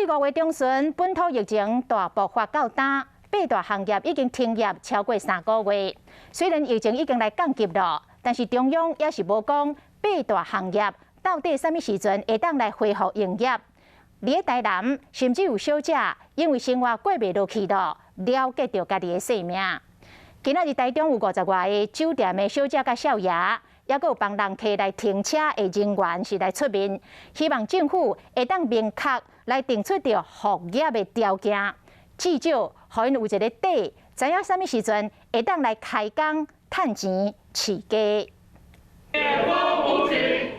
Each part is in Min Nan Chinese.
為5月中旬本土疫情大爆發到今，八大行業已經停業超過3個月。雖然疫情已經來降級了，但是中央也是無講八大行業到底啥物時陣會當來恢復營業。佇咧台南，甚至有小姐因為生活過袂落去了，了結著家己的性命。今仔日台中有50外个酒店的小姐佮少爺，抑閣有幫人客來停車的人員是來出面，希望政府會當明確來定出著復業的條件，至少予𪜶有一个底，知影啥物時陣會當來開工、趁錢、飼家。八大無罪。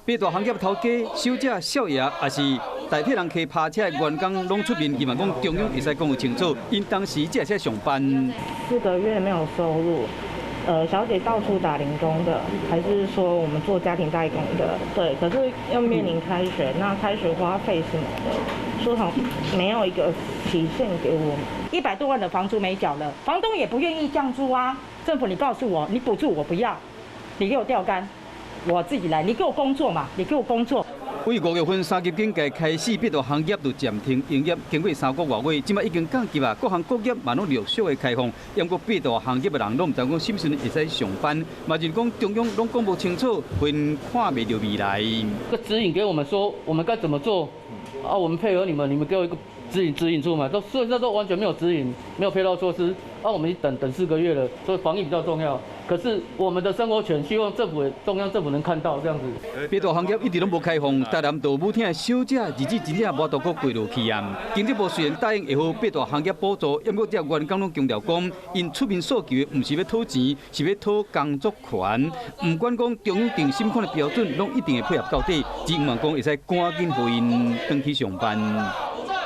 八大行業頭家、小姐、少爺，抑是代替人客泊車的員工，攏出面，希望講中央會使講有清楚，𪜶當時才會使上班。 4個月沒有收入，小姐到處打零工的，還是說我們做家庭代工的？對，可是要面臨開學，那開學花費什麼的，說好沒有一個期限給我們。100多萬的房租沒繳了，房東也不願意降租啊。政府，你告訴我，你補助我不要，你給我釣竿，我自己來，你給我工作嘛，你給我工作。為5月份三級警戒開始，八大行業就暫停營業，經過3個外月，這擺已經降級啊，各行各業嘛攏陸續的開放。毋過八大行業的人攏毋知講啥物時陣會使上班，嘛就是講中央攏講無清楚，會看袂著未來。個指引給我們說，我們該怎麼做？啊，我們配合你們，你們給我一個指引，指引出嘛，都現在都完全沒有指引，沒有配套措施。啊，我們等等4個月了，所以防疫比較重要。可是我們的生活權，希望政府中央政府能看到這樣子。八大行業一直攏無開放，台南歌舞廳的小姐日子真正無度過過落去啊。經濟部雖然答應會予八大行業補助，毋過這員工攏強調講，𪜶出面訴求的毋是欲討錢，是欲討工作權。毋管講中央定啥款的標準，攏一定會配合到底。只希望講會使趕緊予𪜶轉去上班。